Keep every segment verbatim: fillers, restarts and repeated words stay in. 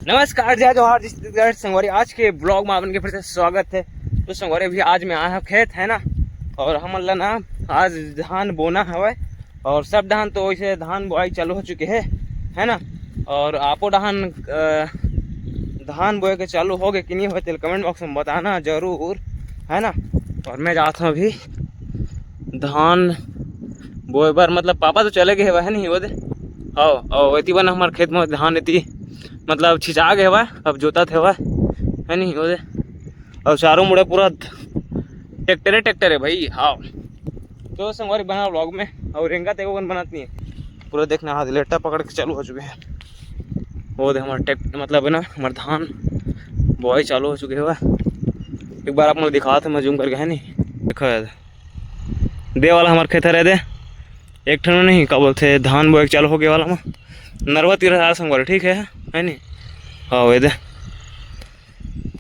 नमस्कार, जय जोहार, जय छत्तीसगढ़। संगवारी, आज के ब्लॉग में आपन के फिर से स्वागत है। तो संगवारी, अभी आज मैं आया हूँ खेत, है ना, और हमन ला ना आज धान बोना हवय और सब डहान तो वैसे धान बोआई चालू हो चुके है, है ना। और आपो डहान, अ, धान बोए के चालू हो गए कि नहीं होए, तेल कमेंट बॉक्स में बताना जरूर, है ना। और मैं जात हूँ अभी धान बोए बर, मतलब पापा तो चले गए हवय, है नहीं, वो दे। हाँ, और एती बन हमारे खेत में धान एती, मतलब छिंचा गए हवय, अब जोतत हवय, है नहीं, वो दे। और चारों मुड़े पूरा ट्रैक्टरे ट्रैक्टर है भाई। हाँ, तो संगवारी बना ब्लॉग में, और रेंगा तेको कौन बनात नहीं है, पूरा देखना हाथ लेटा पकड़ के चालू हो चुके हैं। वो दे हमारा ट्रैक्टर, मतलब है ना, हमारा धान बोआई चालू हो चुके हैं। एक बार आप लोग दिखा था मैं जूम करके, है नहीं, देखो यार, दे वाला हमारे खेत है रे दे, एक ठन नहीं, का बोलते, धान बोए के चालू हो गए वाला में नरवा तीर संगवारी, ठीक है, है नहीं। हाँ, वो दे,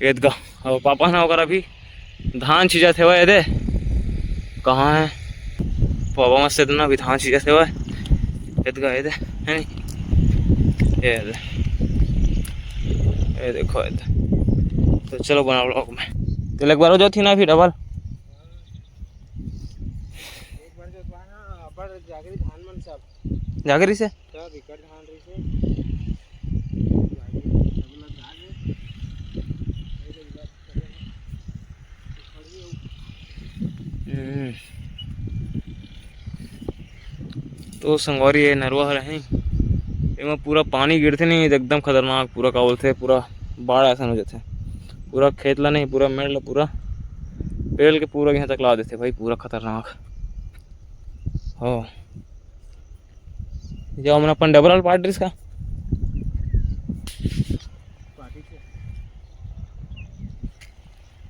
एदगा। अब पापा ना ओकर अभी धान छिंचत हेवय, एदे। कहाँ है? पापा मस्त एदे ना अभी धान छिंचत हेवय। एदगा, एदे, है नी? ये दे। ये देखो, एदे। तो चलो बनाओ ब्लॉग में। तो एक बार हो जाती ना अभी डबल। एक बार जो ना, अबर जागरी धान मन सब। जागरी से? सब इकड़ धान रही से। हम्म। तो संगवारी, ये नरवा हर है, एमा पूरा पानी गिरथे नहीं, एकदम खतरनाक, पूरा का बोलथे, पूरा बाढ़ असन हो जाथे। पूरा खेत ला नहीं, पूरा मेड़ ला, पूरा पेड़ के पूरा यहाँ तक ला देथे भाई, पूरा खतरनाक। हो, जो हमन अपन डबरा ल पाट रिस का,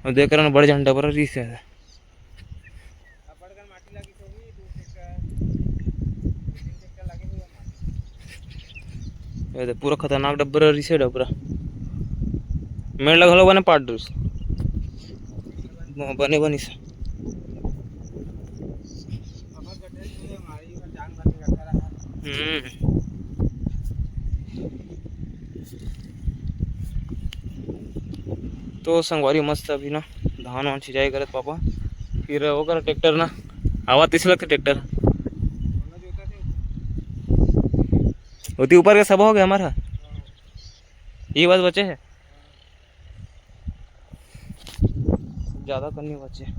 और देख करन बड़ जान डबरा रिस है। ये दे, पूरा खतरनाक डबरा रिसे डबरा। मेड़ ला घलो बने पाट डरिस। बने बनिस। हम्म। तो संगवारी मस्त अभी ना धान वान छिंचाई करत पापा, फिर ओकर ट्रैक्टर ना आवा तीस लग ट्रैक्टर। ओती ऊपर के सब हो गया हमारा, ये बस बचे है, ज़्यादा तो नहीं बचे।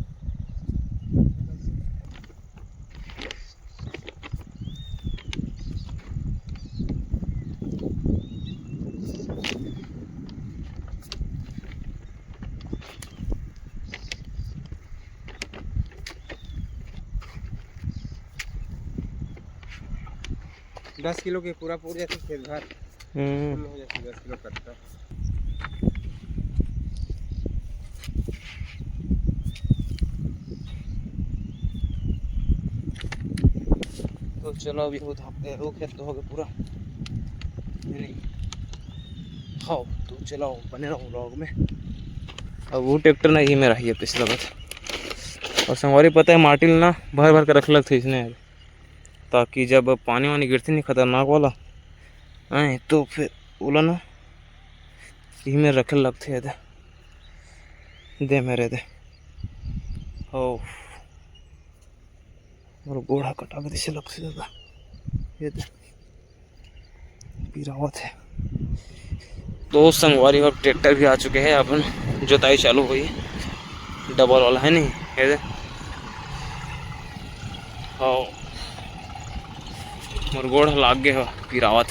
दस किलो के पूरा पूर जाथे खेत भर। हम्म। फुल हो जाथे दस किलो कट्टा। तो चलो, अभी वो धान, वो खेत तो हो गया पूरा। नहीं। हाँ, तो चलो, बने रहो ब्लॉग में। अब वो ट्रैक्टर नहीं मेरा, ये पिछला बात। और संगवारी पता है, माटी ना भर भर के रख लगते इसने, ताकि जब पानी वानी गिरथे नहीं खतरनाक वाला, हैं, तो फिर ओला ना इही में रखे लगथे। दे, दे मेरे दे। हो, मोर गोड़ ह कटा के जैसे लगथे दादा। ये दे, पिरावत है। तो संगवारी, अब ट्रैक्टर भी आ चुके हैं, अपन जोताई चालू हुई, डबल वाला है नहीं, ये दे। हाँ, मोर गोड़ ह लाग गे ह, पिरावत।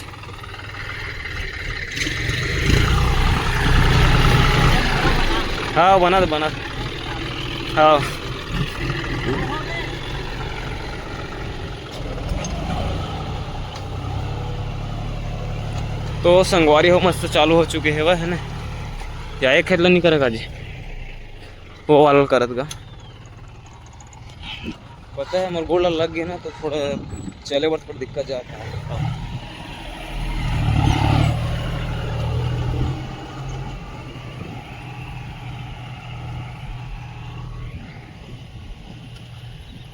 हाँ, बनत, बनत। हाँ। तो संगवारी हो, मस्त चालू हो चुके हे, है ना? या एक खेत ला नहीं करेगा जी, वो वाला करत गा। पता है, मोर गोड़ ला लग गया ना, तो थोड़ा चले बर थोड़ा दिक्कत जाता है।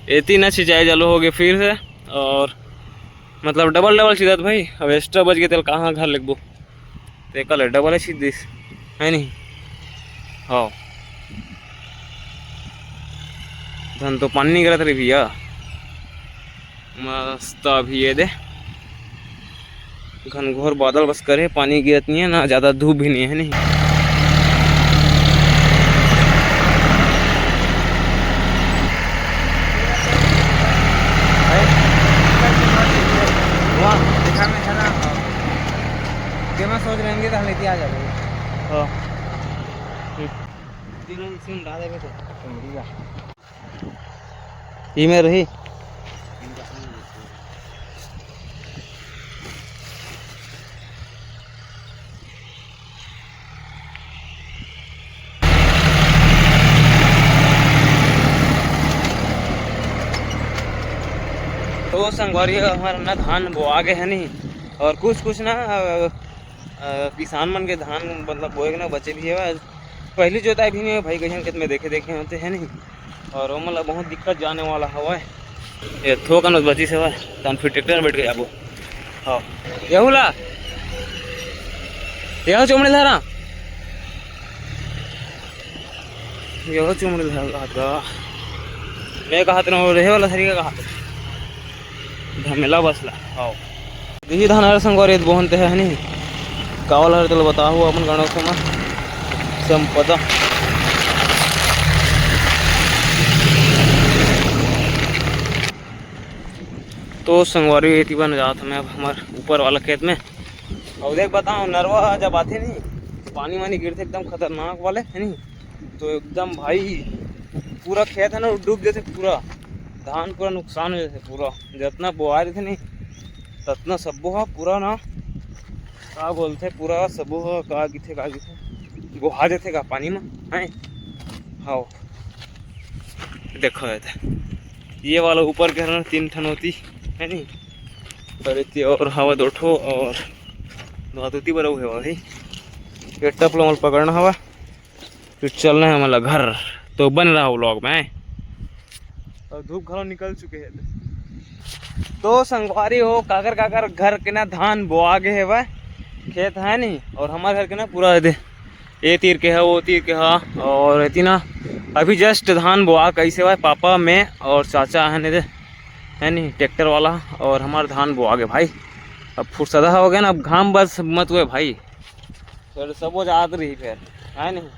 एती ना सिंचाई चालू हो गए फिर से, और मतलब डबल डबल सीधत भाई। अब एक्स्ट्रा बच गए तेल कहाँ घर लेगबो, तेकर ले डबल छींच दिस, है नहीं? हाँ, धन तो पानी नहीं गिरत रे भैया। मस्त अभी ये दे, घनघोर बादल बस करे, पानी गिरत नहीं है ना, ज़्यादा धूप भी नहीं है, नहीं। वहाँ देखा मैं है ना, जेमा सोच रहेंगे तो हम लेके आ जाएंगे। हाँ। तीनों सिम डाल देंगे तो। ई में रही। तो संगवारी, हमारा ना धान बोआ गए है नहीं, और कुछ कुछ ना, अ, अ, किसान मन के धान मतलब बोए के ना बचे भी है। पहली जोताई भी नहीं है भाई, कइसन खेत में देखे देखे होते हैं नहीं, और ओमन ला बहुत दिक्कत जाने वाला हवय। ये थोकन बची से हवय, तहन फिर ट्रैक्टर में बैठ के जाबो। हाँ, यहू ला, यहू चुमड़ी ला रहा, यहू चुमड़ी ला रहा। मैं कहा तो रहे वाला सरीका कहा तो धमेला बसला। हाँ, दिही धान हर संगवारी बोहन ते है नहीं, कावल हर चलो बताहू अपन गणों से मैं संपदा। तो संगवारी, एती बन जात मैं अब हमर ऊपर वाला खेत में। और देख बताओ, नरवा जब आथे नहीं, पानी वानी गिरथे एकदम खतरनाक वाले, है नहीं? तो एकदम भाई, पूरा खेत है ना, वो डूब जाथे पूरा, धान पूरा नुकसान हो जाथे पूरा, जितना बोआ रहिथे नहीं, ततना सब्बो ह पूरा ना, का बोलथे, पूरा सब्बो ह का गिथे, का गिथे, बोहा जाथे का पानी में, हैं? हाँ, देखो ये तो, ये वाला ऊपर के हर तीन ठन होती है नहीं, और इतनी और हवा दो ठो और दो हाथ उती बर अउ है भाई। ये टप लो, मोला पकड़ना हवा, फिर चलना है हमला घर। तो बन रहा vlog में। और धूप घलो निकल चुके हैं। तो संगवारी हो, काकर काकर घर के ना धान बोआ गए हेवय, खेत है नहीं, और हमारे घर के ना पूरा दे, ये तीर के है, वो तीर के है, और एती ना अभी just धान बोआ कैसे हुआ है, पापा, मैं और चाचा है ने दे, है नहीं, ट्रैक्टर वाला, और हमार धान बोआ गए भाई। अब फुर्सदा हो गया ना, अब घाम बस मत हुए भाई, फिर सब वो जात रही फिर, है नहीं।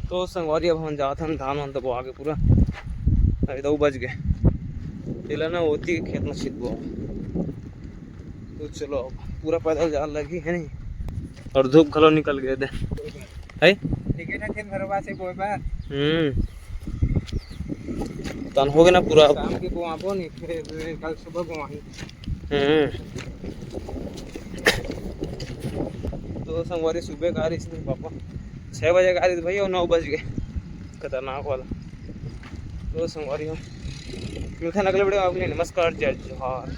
तो संगवारी, अब हम जात हन, धान वान तो बोआ के पूरा, अरे दऊ बज गए, तेला ना होती खेत में छिटबो। तो चलो, अब पूरा पैदल जान लगी है नहीं, और धूप घलो निकल गए दे, है। ठीक है ना, खेत भरवा से बोए बा। हम्म, तन हो गए ना पूरा। शाम के बोआबो नहीं, फिर कल सुबह बोआही। हम्म। तो संगवारी, सुबह का रही थी पापा, छः बजे का रही थी भाई, और नौ बज गए, खतरनाक वाला। तो संगवारी हो, मिलते हैं अगले video में, आपके लिए नमस्कार, जय जोहार।